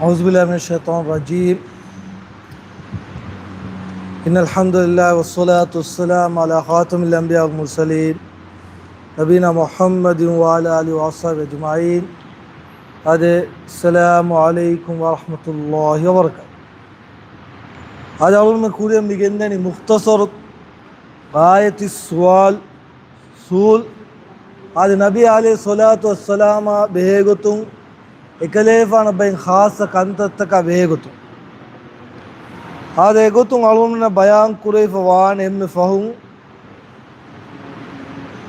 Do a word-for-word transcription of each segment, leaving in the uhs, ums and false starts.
أعوذ بالله من الشيطان الرجيم. إن الحمد لله والصلاة والسلام على خاتم الأنبياء والمرسلين نبينا محمد وعلى آله وأصحابه أجمعين. އާދެ، السلام عليكم ورحمة الله وبركاته. އާދެ، އަޅުގަނޑުމެން ކުރިއަށް މި ގެންދަނީ مختصر غاية السؤال، ސޫލް. އާދެ، ނަބީ ޢަލައިހިއްޞަލާތު ވައްސަލާމާ ބެހޭގޮތުން އެކަލޭފާނަށް ބައިން ޚާއްޞަ ކަންތައްތަކާ ބެހޭގޮތުން. އާދެ، އެގޮތުން އަޅުގަނޑުމެންނަށް ބަޔާން ކުރެވިފަ ވާނެ އެންމެ ފަހުން،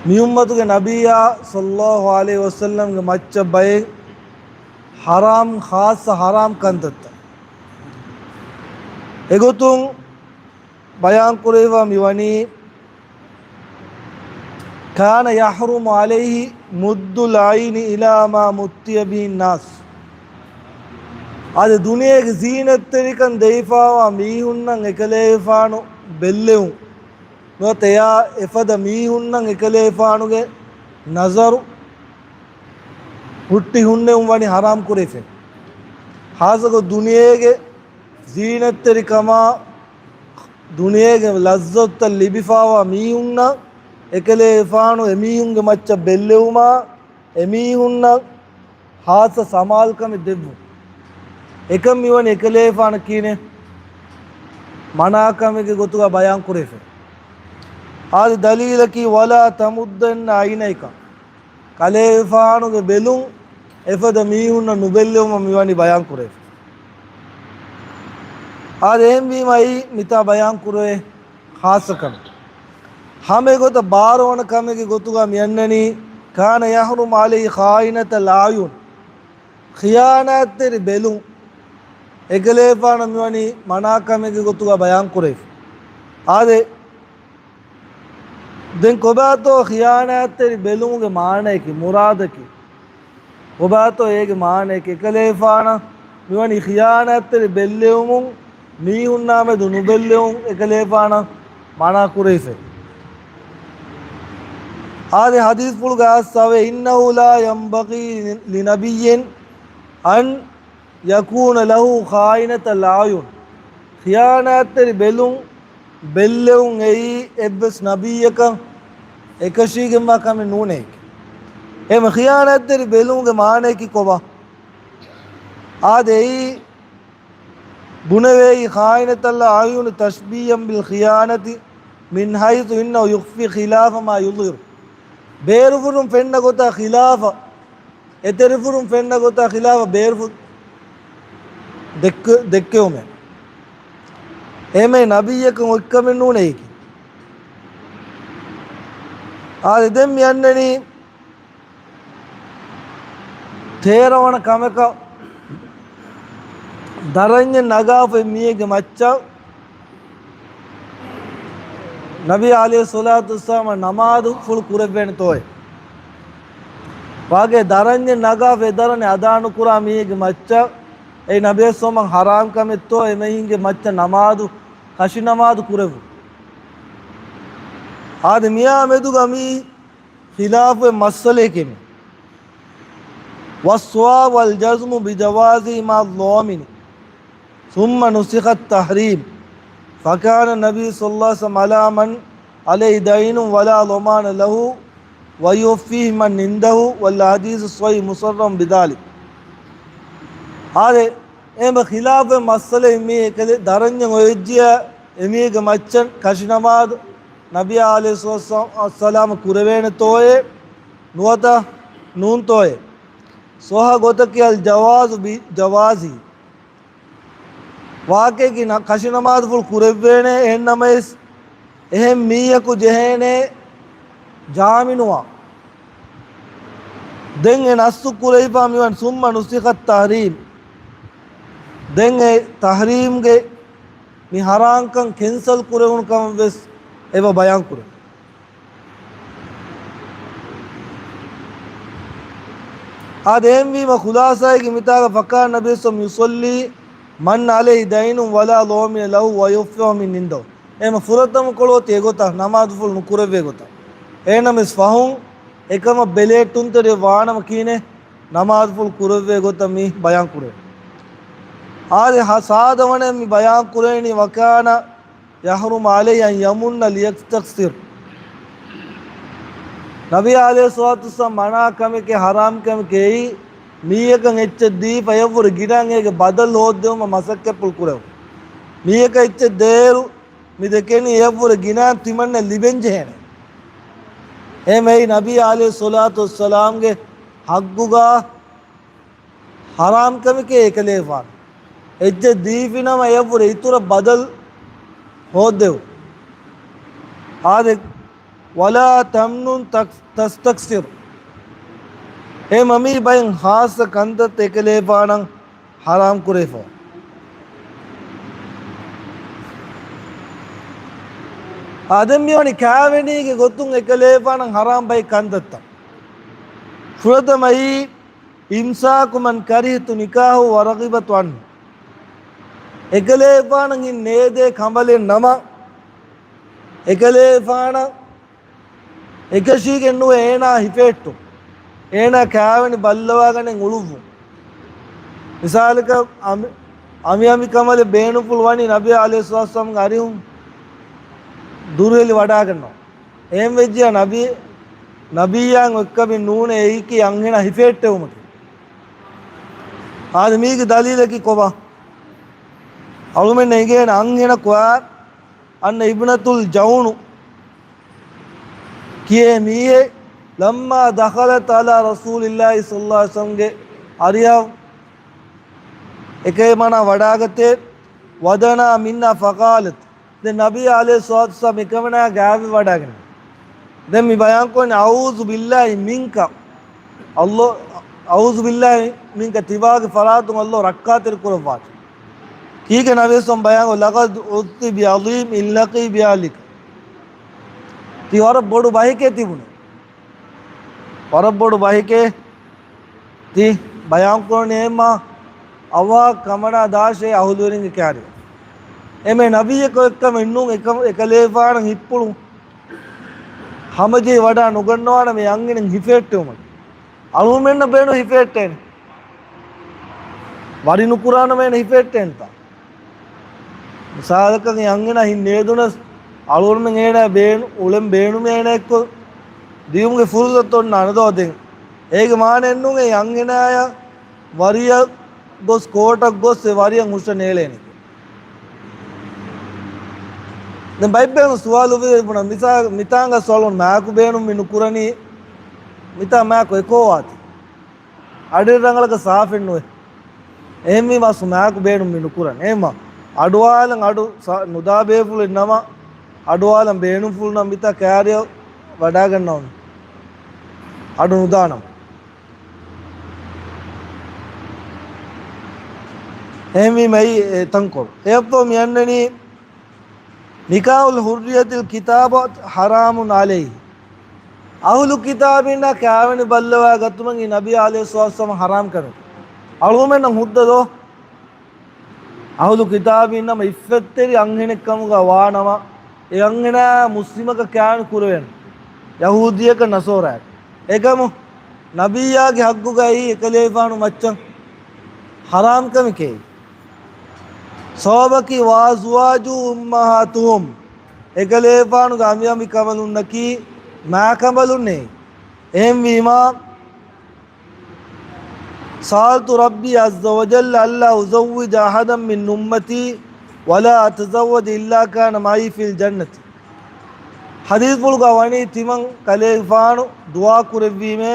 މި އުއްމަތުގެ ނަބިއްޔާ ޞައްލައްލާހު ޢަލައިހި ވަސައްލަމްގެ މައްޗަށް ބައެއް ޙަރާމް، ޚާއްޞަ ޙަރާމް ކަންތައްތައް. އެގޮތުން ބަޔާން ކުރެވިފަ މި ވަނީ، كان يحرم عليه مد العين إلى ما متع به الناس. އަދި ދުނިޔޭގެ ޒީނަތްތެރިކަން ދެވިފައިވާ މީހުންނަށް އެކަލޭފާނު ބެއްލެވުން، ނުވަތަ އެއާ އެފަދަ މީހުންނަށް އެކަލޭފާނުގެ ނަޒަރު ހުއްޓި ހުންނެވުން ވަނީ ޙަރާމް ކުރެވިފަ. ޚާއްޞަކޮށް ދުނިޔޭގެ ޒީނަތްތެރިކަމާ، ދުނިޔޭގެ ލައްޒަތުތައް ލިބިފައިވާ މީހުންނަށް އެކަލޭފާނު އެމީހުންގެ މައްޗަށް ބެއްލެވުމާ، އެމީހުންނަށް ޚާއްޞަ ސަމާލުކަމެއް ދެއްވުން. އެކަން މިވަނީ އެކަލޭފާނަށް ކީނެ މަނާކަމެއްގެ ގޮތުގަ ބަޔާން ކުރެވިފަ. އާދެ، ދަލީލަކީ، ولا تمدن عينيك. ކަލޭފާނުގެ ބެލުން އެފަދަ މީހުންނަށް ނުބެއްލެވުމަށް މިވަނީ ބަޔާން ކުރެވިފަ. އާދެ، އެހެންވީމަ އެއީ މިތާ ބަޔާން ކުރެވޭ ޚާއްޞަ ކަމެއް. ހަމަ އެގޮތަށް ބާރަވަނަ ކަމެއްގެ ގޮތުގަ މި އަންނަނީ، كان يحرم عليه خائنة الأعين. ޚިޔާނާތްތެރި ބެލުން އެކަލޭފާނަށް މިވަނީ މަނާ ކަމެއްގެ ގޮތުގަ ބަޔާން ކުރެވިފަ. އާދެ، ދެން ކޮބާތޯ ޚިޔާނާތްތެރި ބެލުމުގެ މާނަޔަކީ، މުރާދަކީ؟ ކޮބާތޯ އޭގެ މާނަޔަކީ؟ އެކަލޭފާނަށް މިވަނީ ޚިޔާނާތްތެރި ބެއްލެވުމުން، މީހުންނާމެދު ނުބެއްލެވުން އެކަލޭފާނަށް މަނާ ކުރެވިފަ. އާދެ، ޙަދީޘްފުޅުގަ އައްސަވޭ، إنه لا ينبغي لنبي أن يكون له خائنة الأعين. ޚިޔާނާތްތެރި ބެލުން، ބެއްލެވުން އެއީ އެއްވެސް ނަބިއްޔަކަށް އެކަށީގެންވާ ކަމެއް ނޫނޭ. އެހެން ޚިޔާނާތްތެރި ބެލުމުގެ މާނަޔަކީ ކޮބާ؟ އާދެ، އެއީ ބުނެވޭ، خائنة الأعين تشبيها بالخيانة من حيث إنه يخفي خلاف ما يظهر. ބޭރުފުށުން ފެންނަ ގޮތާ ޚިލާފަށް، އެތެރެފުށުން ފެންނަ ގޮތާ ޚިލާފަށް ބޭރުފުށް ދެއްކެ-، ދެއްކެވުމެއް. އެހެން ނަބިއްޔަކަށް އޮތްކަމެއް ނޫނޭ އެއީކީ. އާދެ، ދެން މި އަންނަނީ ތޭރަވަނަ ކަމަކަށް، ދަރަންޏެއް ނަގާފަ މީހެއްގެ މައްޗަށް ނަބީ ޢަލައިހިއްޞަލާތު ވައްސަލާމަށް ނަމާދުފުޅު ކުރެއްވޭނެތޯއޭ. ވާގޭ ދަރަންޏެއް ނަގާފަ އެ ދަރަނި އަދާނުކުރާ މީހެއްގެ މައްޗަށް އެއީ ނަބީ ސޯމަން ޙަރާމް ކަމެއްތޯ އެމީހުންގެ މައްޗަށް ނަމާދު، ކަށި ނަމާދު ކުރެއްވުން. އާދެ، މިއާ މެދުގަ މީ ޚިލާފުވެ މައްސަލައެކޭ މީ. والصواب الجزم بجوازه مع الضامن ثم نسخ التحريم فكان النبي صلى الله عليه وسلم على من عليه دين ولا ضمان له ويوفيه من عنده والحديث الصحيح مصرح بذلك. އާދެ، އެހެން ޚިލާފުވެ މައްސަލައެއް މީ އެކަލޭ ދަރަންޏެއް އޮވެއްޖިޔާ އެމީހެއްގެ މައްޗަށް ކަށި ނަމާދު ނަބީ ޢަލައިހިއްސަލާމަށް ކުރެވޭނެތޯއޭ ނުވަތަ ނޫންތޯއޭ؟ ޞައްޙަ ގޮތަކީ الجواز بجوازه. ވާގޭ ނަ-، ކަށި ނަމާދުފުޅު ކުރެއްވޭނެ، އެހެންނަމަވެސް އެހެން މީހަކު ޖެހޭނެ ޖާމިނުވާ. ދެން އެ ނައްޞު ކުރެވިފަ މިވަން ثم نسخ التحريم. ދެން އެ ތަޙްރީމްގެ މި ޙަރާމްކަން ކެންސަލް ކުރެވުނު ކަމަށް ވެސް އެބަ ބަޔާން ކުރޭ. އާދެ، އެހެންވީމަ ޚުލާޞާއެއްގެ މިތާގަ فكان النبي صلى الله عليه وسلم يصلي من عليه دين ولا ضامن له ويوفيه من عنده. އެހެން ފުރަތަމަ ކޮޅު އޮތީ އެގޮތަށް، ނަމާދުފުޅު ނުކުރެއްވޭ ގޮތަށް. އެހެންނަމަވެސް ފަހުން އެކަމަށް ބެލޭއްޓުންތެރި ވާނަމަ ކީނެ ނަމާދުފުޅު ކުރެއްވޭ ގޮތަށް މި ބަޔާން ކުރޭ. އާދެ، ހަ، ސާދަވަނެ މި ބަޔާން ކުރެވެނީ، وكان يحرم عليه أن يمن ليستكثر. ނަބީ ޢަލައިހިއްސަލާތު ވައްސަލާމް މަނާ ކަމެކޭ، ހަރާމް ކަމެކޭ، މީހަކަށް އެއްޗެއް ދީފަ އެއަށްވުރެ ގިނައިން އޭގެ ބަދަލު ހޯއްދެވުމަށް މަސައްކަތްޕުޅު ކުރެވުން. މީހަކަށް އެއްޗެއް ދޭއިރު މި ދެކެނީ އެއަށްވުރެ ގިނައިން ތިމަންނަ ލިބެން ޖެހޭނެ. އެހެންވެ ނަބީ ޢަލައިހިއްސަލާތު ވައްސަލާމްގެ ޙައްޤުގަ ޙަރާމް ކަމެކޭ އެކަލޭގެފާނު އެއްޗެއް ދީފިނަމަ އެއަށްވުރެ އިތުރަށް ބަދަލު ހޯއްދެވުން. އާދެ، ولا تمنن تستكثر. އެ މަ މީ ބައެއް ޚާއްޞަ ކަންތައްތައް އެކަލޭގެފާނަށް ޙަރާމް ކުރެވިފަ. އާދެ، މިވަނީ ކާވެނީގެ ގޮތުން އެކަލޭގެފާނަށް ޙަރާމް ބައެއް ކަންތައްތައް. ފުރަތަމައީ، إمساك من كرهت نكاحه ورغبت عنه. އެކަލޭގެފާނަށް ހިތް ނޭދޭ ކަނބަލެއް ނަމަ، އެކަލޭގެފާނަށް އެކަށީގެން ނުވޭ އޭނާ ހިފެހެއްޓުން، އޭނާ ކާވެނި ބައްލަވާގަނެން އުޅުއްވުން. މިސާލަކަށް، އަމި، އަމިއަމި ކަނބަލެއް ބޭނުންފުޅު ވަނީ ނަބީ ޢަލައިހިއްސަލާތު ވައްސަލާމްގެ އަރިހުން ދުރުހެލި ވަޑާގަންނަވާ. އެހެން ވެއްޖިއްޔާ ނަބީ، ނަބިއްޔާއަށް އޮތްކަމެއް ނޫނޭ އެއީކީ އަންހެނާ ހިފެހެއްޓެވުމަކީ. އާދެ، މީގެ ދަލީލަކީ ކޮބާ؟ އަޅުމެންނަށް އެނގޭނެ އަންހެނަކު އަންނަ އިބްނަތުލް ޖައުނު ކިޔޭ މީހެއް، لما دخلت على رسول الله صلى الله عليه وسلم ގެ އަރިހަށް އެކަލޭގެފާނާ ވަޑާގަތޭ، ودنا منا فقالت. ދެން ނަބީ ޢަލައިހިއްސަލާތު ވައްސަލާމް އެކަމަނާ ގާތްވެ ވަޑާގެން. ދެން މި ބަޔާންކޮށް، أعوذ بالله منك. ﷲ، أعوذ بالله منك، ތިބާގެ ފަރާތުން ﷲ ރައްކާތެރި ކުރައްވާތި. ކީކޭ ނަބީ ސަމް ބަޔާން، لقد عذت بعظيم إن لك بأهلك. ތި ވަރަށް ބޮޑު ބަހެކޭ ތިބުނީ. ވަރަށް ބޮޑު ބަހެކޭ ތި ބަޔާންކުރަނީ. އެހެންމާ ﷲ ކަމަނާ ދާށޭ އަހުލުވެރިންގެ ކާރި. އެމެ ނަބީއެއް އެކަމެއް ނޫން، އެކަ، އެކަލޭގެފާނަށް ހިތްޕުޅު ހަމަޖެހި ވަޑާ ނުގަންނަވާނަމޭ އަންހެނެއް ހިފެހެއްޓެވުމަކީ. އަޅުމެންނަށް ބޭނުން ހިފެހެއްޓޭނެ. ވަރި ނުކުރާނަމޭނެ ހިފެހެއްޓޭނެތާ. މިސާލަކަށް އެ އަންހެނާ ހިތް ނޭދުނަސް އަޅުގަނޑުމެން އޭނާ ބޭނު، އުޅެން ބޭނުމޭ އޭނާ އެއްކޮށް ދިޔުމުގެ ފުރުސަތު އޮންނާނެ ދޯ ދެން. އޭގެ މާނައެއްނޫން އެ އަންހެނާޔަށް ވަރިއަށް ގޮސް ކޯޓަށް ގޮސް އެ ވަރިއަށް ހުށަ ނޭޅޭނެ. ދެން ބައެއްބޭނުން ސުވާލު އުފެދޭ ބުނަ، މިތާ، މިތާނގަ ސުވާލު މާކު ބޭނުން މި ނުކުރަނީ، މިތާ މާކު އެކޯވާތީ. އަޑެއް ރަނގަޅަކަށް ސާފެއްނުވޭ. އެހެންވީމާ ސު މާކު ބޭނުން މި ނުކުރަން. އެހެންމާ އަޑުއާލަން އަޑު ސާ، ނުދާ ބޭފުޅެއް ނަމަ، އަޑުއާލަން ބޭނުންފުޅު ނަމަ މިތާ ކާރިއަށް ވަޑާގަންނަވަން. އަޑު ނުދާނަމަ. އެހެންވީމަ އެއީ އެ ތަންކޮޅު. އެއަށްފަހު މި އަންނަނީ، نكاح الحرة الكتابة حرام عليه. އަހުލު ކިތާބީންނާ ކާވެނި ބައްލަވާ ގަތުމަކީ ނަބީ ޢަލައިހިއްސަލާތު ވައްސަލާމް ޙަރާމް ކަމެއް. އަޅުގަނޑުމެންނަށް ހުއްދަ ދޯ؟ އަހުލު ކިތާބީން ނަމަ އިއްފަތްތެރި އަންހެނެއްކަމުގަ ވާނަމަ، އެ އަންހެނާ މުސްލިމަކަށް ކާވެނި ކުރެވޭނެ. ޔަހޫދީއަކަށް ނަޞާރާއަކަށް. އެކަމު ނަބިއްޔާގެ ޙައްޤުގައި އެކަލޭގެފާނު މައްޗަށް ޙަރާމް ކަމެކޭ. ސަބަބަކީ، وأزواجه أمهاتهم. އެކަލޭގެފާނުގެ އަނބިއަނބި ކަނބަލުންނަކީ މާ ކަނބަލުންނޭ. އެހެންވީމާ، سألت ربي عز وجل ألا أزوج أحدا من أمتي ولا أتزوج إلا كان معي في الجنة. ޙަދީޘްފުޅުގަ ވަނީ، ތިމަން ކަލޭގެފާނު ދުޢާ ކުރެއްވީމޭ،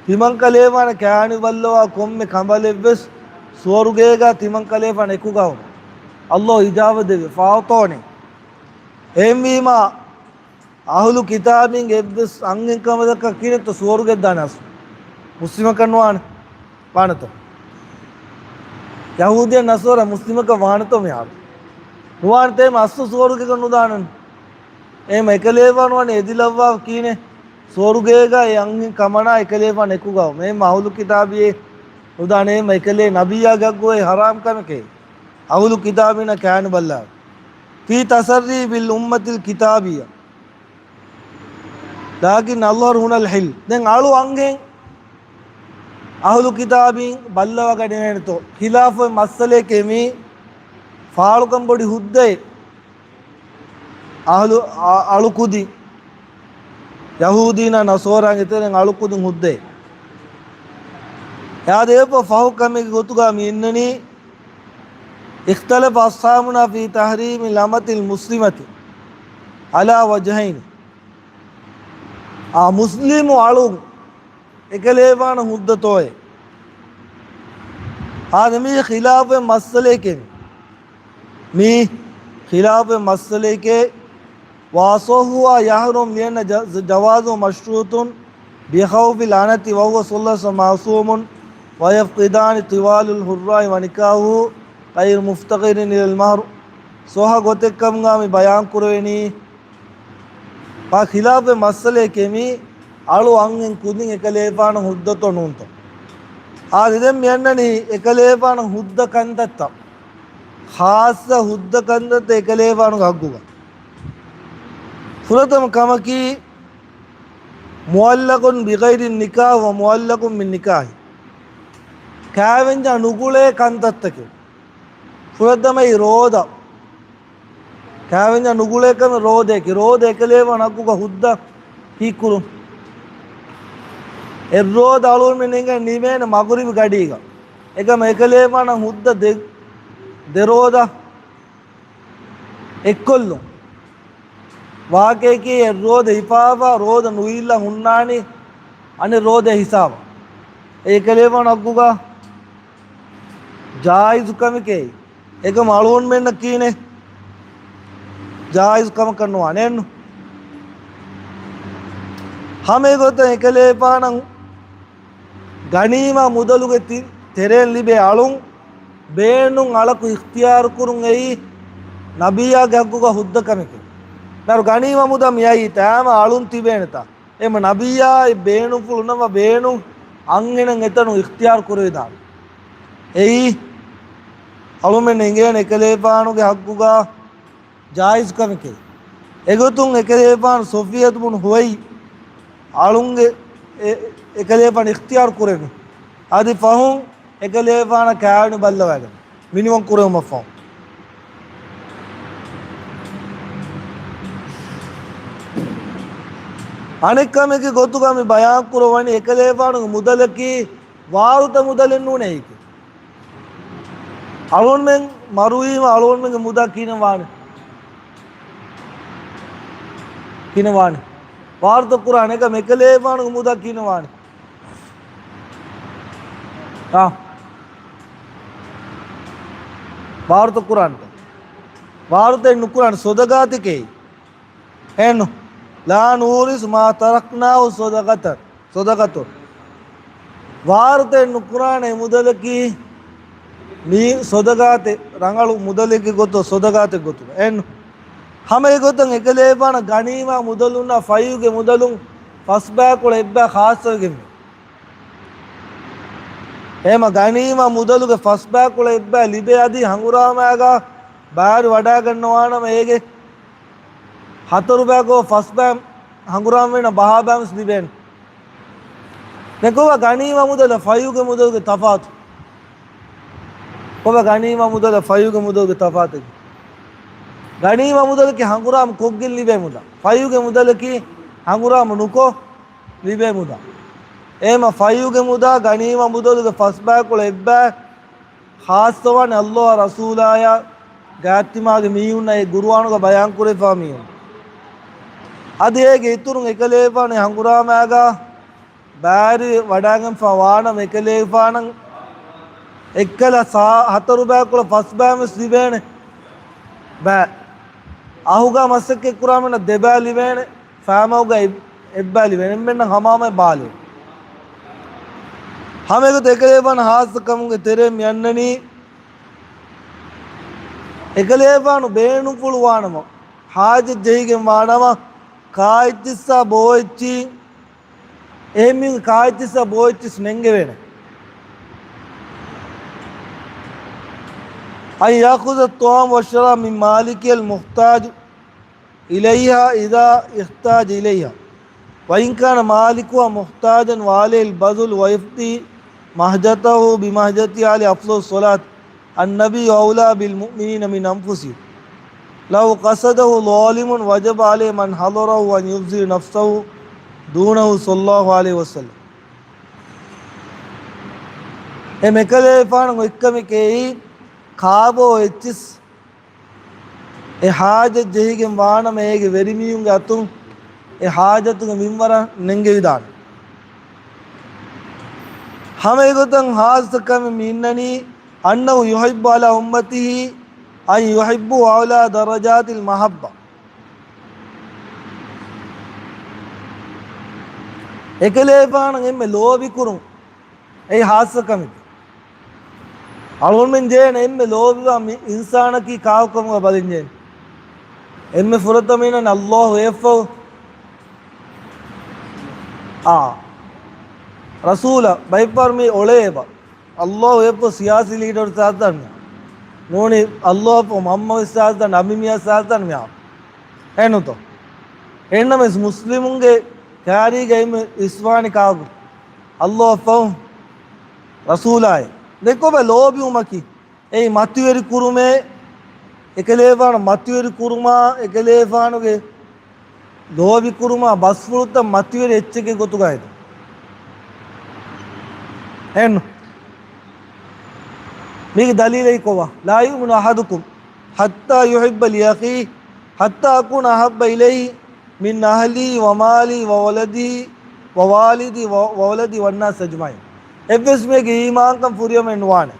ތިމަން ކަލޭގެފާނަށް ކާވެނި ބައްލަވާ ކޮންމެ ކަނބަލެއްވެސް ސުވަރުގޭގަ ތިމަން ކަލޭގެފާނަށް އެކުގަ ވުން. ﷲ އިޖާބަ ދެއްވި، ފާތޯނެ. އެހެންވީމާ، އަހުލު ކިތާބީންގެ އެއްވެސް އަންހެން ކަނބަލަކަށް ކިހިނެއްތޯ ސުވަރުގެ ދާނެ އަސްލު؟ މުސްލިމަކަށް ނުވާނެ. ވާނެތޯ؟ ޔަހޫދިޔަށް ނަޞާރާ މުސްލިމަކަށް ވާނެތޯ މިހާރު؟ ނުވާނެތޯ އެހެމަ އަސްލު ސުވަރުގޭގަ ނުދާނަން. އެހެމަ އެކަލޭގެފާނު ވަނީ އެދިލައްވާ ކީނެ ސުވަރުގޭގަ އެ އަންހެން ކަމަނާ އެކަލޭގެފާނު އެކުގަ ވުމޭ. އެހެމަ އަހުލު ކިތާބީ ނުދާނެ. އެހެމަ އެކަލޭ ނަބިއްޔާގެ ޙައްޤުގައި ޙަރާމް ކަމެކޭ. އަހުލު ކިތާބީންނަށް ކާވެނި ބައްލަވާ. في تصري بالأمة الكتابية. لكن أظهر هنا الحل. ދެން އަޅު އަންހެން އަހުލު ކިތާބީން ބައްލަވަގަނެވޭނެތޯ؟ ޚިލާފު މައްސަލައެކޭ މީ. ފާޅުކަން ބޮޑި ހުއްދައެއް. އަހުލު، އަ-، އަޅުކުދިން، ޔަހޫދީންނާ ނަޞާރާގެ ތެރެއިން އަޅުކުދިން ހުއްދައެއް. އެއާދެ އެއަށް ފަހު ކަމެއްގެ ގޮތުގަ މި އިންނަނީ، اختلف أصحابنا في تحريم الأمة المسلمة على وجهين. އާ، މުސްލިމު އަޅުން އެކަލޭފާނަށް ހުއްދަތޯއޭ؟ އާދެ، މީ ޚިލާފެއް މައްސަލައެކޭ. މީ ޚިލާފެއް މައްސަލައެކޭ. وأصحها يحرم لأن ج-، جوازه مشروط بخوف اللعنة وهو صلى الله عليه وسلم معصوم ويفقدان طوال الحرة ونكاحه غير مفتقر إلى المهر. ޞައްޙަ ގޮތެއްކަމުގަ މި ބަޔާން ކުރެވެނީ. އާ، ޚިލާފެއް މައްސަލައެކޭ މީ، އަޅު އަންހެން ކުދިން އެކަލޭފާނަށް ހުއްދަތޯ ނޫންތޯ؟ އާދެ، ދެން މި އަންނަނީ އެކަލޭފާނަށް ހުއްދަ ކަންތައްތައް، ޚާއްޞަ ހުއްދަ ކަންތައްތައް އެކަލޭފާނުގެ ހައްގުގަ. ފުރަތަމަ ކަމަކީ، معلق بغير النكاح ومعلق بالنكاح. ކާވެންޏާ ނުގުޅޭ ކަންތައްތަކެއް. ފުރަތަމައީ ރޯދަ. ކާވެންޏާ ނުގުޅޭ ކަމެއް ރޯދައަކީ. ރޯދަ އެކަލޭފާނު ހައްގުގަ ހުއްދަ ކީއްކުރުން؟ އެއްރޯދަ އަޅުގަނޑުމެން އެނގޭ ނިމޭނެ މަޣުރިބް ގަޑީގަ. އެކަމަ އެކަލޭފާނަށް ހުއްދަ ދެ، ދެ ރޯދަ އެއްކޮށްލުން. ވާހަކައަކީ އެއްރޯދަ ހިފާފަ، ރޯދަ ނުއިއްލަން ހުންނާނީ އަނެއް ރޯދަ ހިސާބަށް. އެ އެކަލޭފާނު ހައްގުގަ ޖާއިޒު ކަމެކޭ. އެކަމަ އަޅުގަނޑުމެންނަށް ކީނެ ޖާއިޒު ކަމަކަށް ނުވާނެ އެއްނު. ހަމަ އެގޮތަށް އެކަލޭފާނަށް ޣަނީމާ މުދަލުގެ ތި-، ތެރެއިން ލިބޭ އަޅުން ބޭނުން އަޅަކު އިޚްތިޔާރު ކުރުން އެއީ ނަބިއްޔާގެ ހައްގުގަ ހުއްދަ ކަމެކޭ. މިހާރު ޣަނީމާ މުދާ މިއައީ ތާމަ އަޅުން ތިބޭނެތާ. އެމަ ނަބިއްޔާ އެ ބޭނުންފުޅު ނަމަ ބޭނުން އަންހެނަށް އެތަނުން އިޚްތިޔާރު ކުރެވިދާނެ. އެއީ އަޅުމެން އެނގޭނެ އެކަލޭފާނުގެ ހައްގުގަ ޖާއިޒު ކަމެކޭ. އެގޮތުން އެކަލޭފާނު ޞަފިއްޔަތު ބުނު ޙުޔައްޔި އަޅުންގެ އެ، އެކަލޭފާނު އިޚްތިޔާރު ކުރެވި. އަދި ފަހުން އެކަލޭފާނަށް ކާވެނި ބައްލަވައިގަން މިނިވަން ކުރެވުމަށްފަހު. އަނެއް ކަމެއްގެ ގޮތުގަ މި ބަޔާން ކުރައްވަނީ އެކަލޭފާނުގެ މުދަލަކީ ވާރުތަ މުދަލެއް ނޫނޭ އޭކެ. އަޅުންމެން މަރުވީމަ އަޅުންމެންގެ މުދާ ކިހިނެއް ވާނެ؟ ކިހިނެއް ވާނެ؟ ވާރުތަ ކުރާނެ އެކަމަ އެކަލޭފާނުގެ މުދާ ކިހިނެއް ވާނެ؟ އާ. ވާރުތަ ކުރާނެ. ވާރުތައެއް ނުކުރާނެ ޞަދަޤާތެކޭ. އެން، لا نورث ما تركناه صدقة، صدقة. ވާރުތައެއް ނުކުރާނެ މުދަލަކީ މީ ޞަދަޤާތެއް، ރަނގަޅު މުދަލެއްގެ ގޮތު، ޞަދަޤާތެއް ގޮތުގަ. އެން، ހަމަ އެގޮތަށް އެކަލޭފާނަށް ޣަނީމާ މުދަލުންނާ ފައިވުގެ މުދަލުން ފަސްބަޔަކުޅަ އެއްބަޔަށް ޚާއްޞަވެގެންވޭ. އެހެމަ ޣަނީމާ މުދަލުގެ ފަސްބަޔަކުޅަ އެއްބަޔަށް ލިބޭ އަދި ހަނގުރާމައިގާ ބައިވެރި ވަޑައިގަންނަވާނަމަ އޭގެ ހަތަރު ބަޔަކު ފަސްބައި ހަނގުރާމަވެން ބަހާ ބައިވެސް ލިބޭނެ. ދެން ކޮބާ ޣަނީމާ މުދަލަށް ފައިވުގެ މުދަލުގެ ތަފާތު؟ ކޮބާ ޣަނީމާ މުދަލަށް ފައިވުގެ މުދަލުގެ ތަފާތެއް؟ ޣަނީމާ މުދަލަކީ ހަނގުރާމަ ކޮށްގެން ލިބޭ މުދާ. ފައިވުގެ މުދަލަކީ ހަނގުރާމަ ނުކޮށް ލިބޭ މުދާ. އެހެމަ ފައިވުގެ މުދާ ޣަނީމާ މުދަލުގެ ފަސްބަޔަކުޅަ އެއްބަޔަށް ޚާއްޞަވާނެ ﷲ އާ ރަސޫލާޔާ ގާތްތިމާގެ މީހުންނަށް އެ ޤުރުއާނުގަ ބަޔާންކުރެވިފާ މީހުން. އަދި އޭގެ އިތުރުން އެކަލޭފާނު ހަނގުރާމައިގާ ބައިވެރި ވަޑައިގެންފާ ވާނަމަ އެކަލޭފާނަށް އެއްކަލަ ސާ-، ހަތަރު ބަޔަކުޅަ ފަސް ބަޔަށް ވެސް ލިބޭނެ. ބައި. އަހުގާ މަސައްކަތް ކުރާމެންނަށް ދެ ބައި ލިބޭނެ. ފައިމަގުގަ އެއް-، އެއްބައި ލިބޭނެ. އެންމެންނަށް ހަމަހަމަޔަށް ބައި ލިބޭނެ. ހަމަ އެގޮތަށް އެކަލޭފާނު ޚާއްޞަ ކަމުގެ ތެރެއިން މި އަންނަނީ، އެކަލޭފާނު ބޭނުންފުޅު ވާނަމަ، ޙާޖަތް ޖެހިގެން ވާނަމަ، ކާއެއްޗިއްސާ ބޯއެއްޗި، އެހެން މީހުން ކާއެއްޗިއްސާ ބޯއެއްޗިސް ނެންގެވޭނެ. أن يأخذ الطعام والشراب من مالكها المحتاج إليها إذا احتاج إليها، وإن كان مالكها محتاجا وعليه البذل ويفضي مهجته بمهجتي عليه أفضل الصلاة، النبي أولى بالمؤمنين من أنفسهم، لو قصده ظالم وجب عليه من حضره أن يظهر نفسه دونه صلى الله عليه وسلم. އެ މެކަލޭފާނު އޮތްކަމެކޭ ކާބޯ އެއްޗިސް އެ ހާޖަތް ޖެހިގެން ވާނަމަ، އޭގެ ވެރިމީހުންގެ އަތުން އެ ހާޖަތުގެ މިންވަރަށް ނެންގެވިދާނެ. ހަމަ އެގޮތަށް ހާއްސަ ކަމެއް މި އިންނަނީ، أنه يحب على أمته أن يحبوا أعلى درجات المحبة. އެކަލޭފާނަށް އެންމެ ލޯބިކުރުން އެއީ ހާއްސަ ކަމެކޭ. އަޅުގަނޑުމެން ޖެހޭނެ އެންމެ ލޯބިވާ މި އިންސާނަކީ ކާކުކަމުގަ ބަލަންޖެހޭނެ. އެންމެ ފުރަތަމަ އިންނަން ﷲ އެއަށްފަހު، އާ، ރަސޫލަށް. ބައެއްފަހަރު މި އޮޅޭ އެބަ. ﷲ އެއަށްފަހު ސިޔާސީ ލީޑަރު ސާދަން މި. ނޫނީ ﷲ އެއަށްފަހު މަންމަ ވެސް ސާދަން، އަނބިމީހާ ސާދަން މި. އެނުތޯ؟ އެންނަމެސް މުސްލިމުންގެ ކާރީގައި އިސްވާނި ކާކު؟ ﷲ އަށްފަހު ރަސޫލާއި. ދެކޮބަ ލޯބިވުމަކީ އެއީ މަތިވެރި ކުރުމޭ، އެކަލޭފާނު މަތިވެރި ކުރުމާ، އެކަލޭފާނުގެ ލޯބި ކުރުމާ ބަސްފުޅުތައް މަތިވެރި އެއްޗެއްގެ ގޮތުގައި. އެން މީގެ ދަލީލެއް ކޮބާ؟ لا يؤمن أحدكم حتى يحب لأخيه حتى أكون أحب إليه من أهلي ومالي وولدي ووالدي وولدي والناس أجمعين. އެއްވެސް މީހެއްގެ އީމާންކަން ފުރިހަމައެއް ނުވާނެ،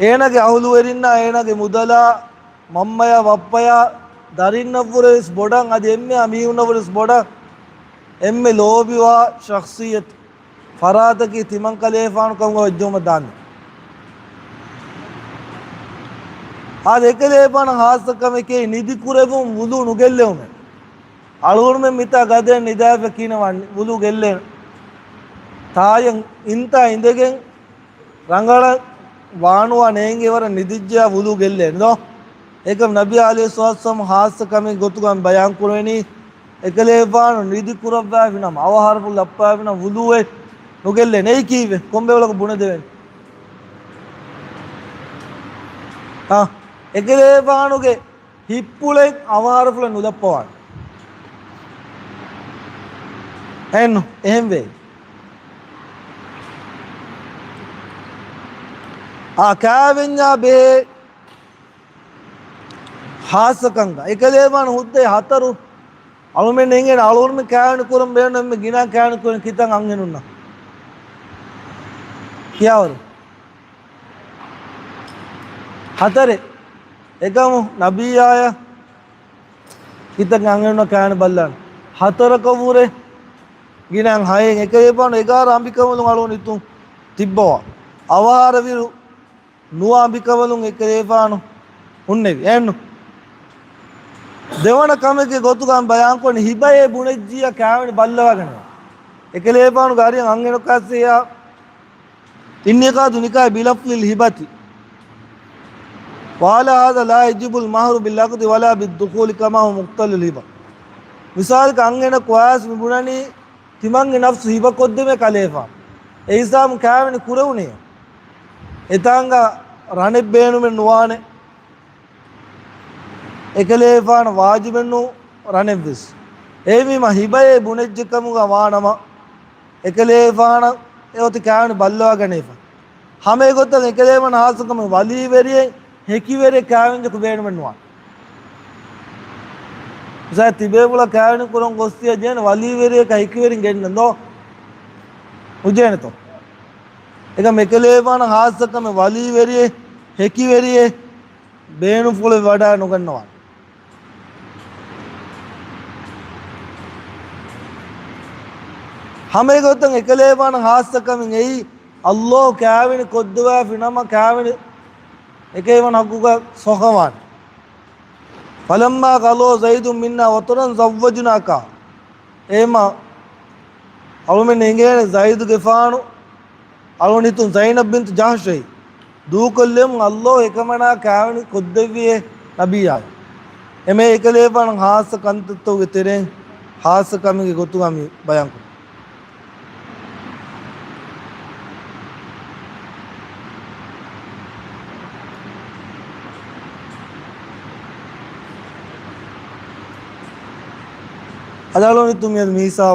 އޭނާގެ އަހުލުވެރިންނާ، އޭނާގެ މުދަލާ، މަންމަޔާ ބައްޕަޔާ، ދަރިންނަށްވުރެ ވެސް ބޮޑަށް، އަދި އެންމެހާ މީހުންނަށްވުރެ ވެސް ބޮޑަށް، އެންމެ ލޯބިވާ ޝަޚްޞިއްޔަތު، ފަރާތަކީ ތިމަންކަލޭފާނު ކަމުގަ ވެއްޖެއުމަށް ދާންދެން. އާދެ، އެކަލޭފާނަށް ހާއްސަ ކަމެކޭ ނިދި ކުރެވުން ވުޟޫ ނުގެއްލެވުމެއް. އަޅުގަނޑުމެން މިތާ ގަދައަށް ނިދާފަ ކިނަވަން ވުޟޫ ގެއްލޭނެ. ތާޔަށް އިންތާ އިނދެގެން ރަނގަޅަށް ވާނުވާ ނޭނގޭ ވަރަށް ނިދިއްޖެޔާ ވުޟޫ ގެއްލޭނެ ދޯ؟ އެކަމް ނަބީ ޢަލައިހިއްސަލާތު ވައްސަލާމް ހާއްސަ ކަމެއް ގޮތުގަ ބަޔާން ކުރެވެނީ، އެކަލޭފާނު ނިދި ކުރައްވާފިނަމަ، އަވަހާރަފުޅު ލައްޕާފިނަމަ ވުޟޫއެއް ނުގެއްލޭނެ. އެއީ ކީއްވެ؟ ކޮންބޭބަޅަކަށް ބުނެދެވޭނެ. އާ، އެކަލޭފާނުގެ ހިތްޕުޅެއް އަވަހާރަފުޅެއް ނުލައްޕަވާނެ. އެއްނު، އެހެންވޭ. އާ، ކާވެންޏާ ބެހޭ ހާއްސަކަންކަން. އެކަލޭފާނު ހުއްދައި ހަތަރު އަޅުމެން އެނގޭނެ އަޅުގަނޑުމެން ކާވެނި ކުރަން ބޭނުން އެންމެ ގިނަ ކާވެނި ކުރަން ކިތަން އަންހެނުންނަށް. ކިޔާވަރު. ހަތަރެއް. އެކަމު ނަބިއްޔާޔަށް ކިތަން އަންހެނުންނަށް ކާވެނި ބައްލާނެ. ހަތަރަކަށްވުރެ ގިނަ ހައެއް. އެކަލޭފާނު އެގާރަ އަނބިކަނބަލުން އަޅުގަނޑު ހިތުން ތިއްބަވާ. އަވަހާރަވިރު ނުވަ އަނބިކަނބަލުން އެކަލޭފާނު ހުންނެވި. އެއްނު. ދެވަނަ ކަމެއްގެ ގޮތުގަ ބަޔާންކޮށް ހިބައޭ ބުނެއްޖިއްޔާ ކާވެނި ބައްލަވާގަނެވޭ. އެކަލޭފާނުގެ އަރިހަށް އަންހެނަކާސް އެޔާ انعقاد النكاح بلفظ الهبة، وعلى هذا لا يجب المهر بالعقد ولا بالدخول كما هو مقتضى الهبة. މިސާލަކަށް އަންހެނަކު އައިސް މި ބުނަނީ ތިމަންގެ ނަފްސު ހިބަކޮށްދެމޭ ކަލޭފާނު. އެ ހިސާބުން ކާވެނި ކުރެވުނީ. އެތާނގަ ރަނެއް ބޭނުމެއް ނުވާނެ. އެކަލޭފާނަށް ވާޖިބެއްނު ރަނެއްވެސް. އެހެންވީމަ ހިބައޭ ބުނެއްޖެ ކަމުގަ ވާނަމަ، އެކަލޭފާނަށް އެއޮތީ ކާވެނި ބައްލަވާގަނެފަ. ހަމަ އެގޮތަށް އެކަލޭފާނަށް ހާއްސަކަމެއް ވަލީވެރިއެއް ހެކިވެރިއެއް ކާވެންޏަކު ބޭނުމެއްނުވާނެ. މިސާލަށް ތިބޭފުޅަށް ކާވެނި ކުރަން ގޮއްސިޔަ ޖޭނެ ވަލީވެރިޔަކަށް ހެކިވެރިން ގެންނަން ދޯ؟ ނުޖޭނެތޯ؟ އެކަމް އެކަލޭފާނަށް ހާއްސަކަމެއް ވަލީވެރިއެއް ހެކިވެރިއެއް ބޭނުންފުޅެއް ވަޑައި ނުގަންނަވާނެ. ހަމައެގޮތަށް އެކަލޭފާނަށް ހާއްސަކަމެއް އެއީ، ﷲ ކާވެނި ކޮށްދެވާފި ނަމަ ކާވެނި އެކަލޭފާނު ޙައްޤުގަ ސޮހަވާނެ. فلما قضى زيد منا وطرا زوجناكه. އެހެމަ އަޅުމެން އެނގޭނެ ޒައިދުގެފާނު އަޅުނިތުން ޒައިނަބް ބިންތު ޖަހްޝަށް ދޫކޮށްލެމުން ﷲ އެކަމަނާ ކާވެނި ކޮށްދެއްވިއޭ ނަބިއްޔާ. އެމެ އެކަލޭފާނަށް ހާއްސަ ކަންތައްތަކުގެ ތެރެއިން ހާއްސަ ކަމެއްގެ ގޮތުގަ މި ބަޔާންކުރީ. އަލާލޯނިތު މިއަދު މީސާ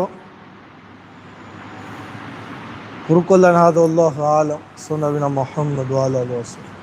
ކުރުކޮށްލަން ހާދަ. ވައްލާހު އަޢުލަމް. ސައްލައްލާހު ޢަލާ ނަބިއްޔިނާ މުޙައްމަދު ވަޢަލާ އާލިހި ވަސައްލަމް.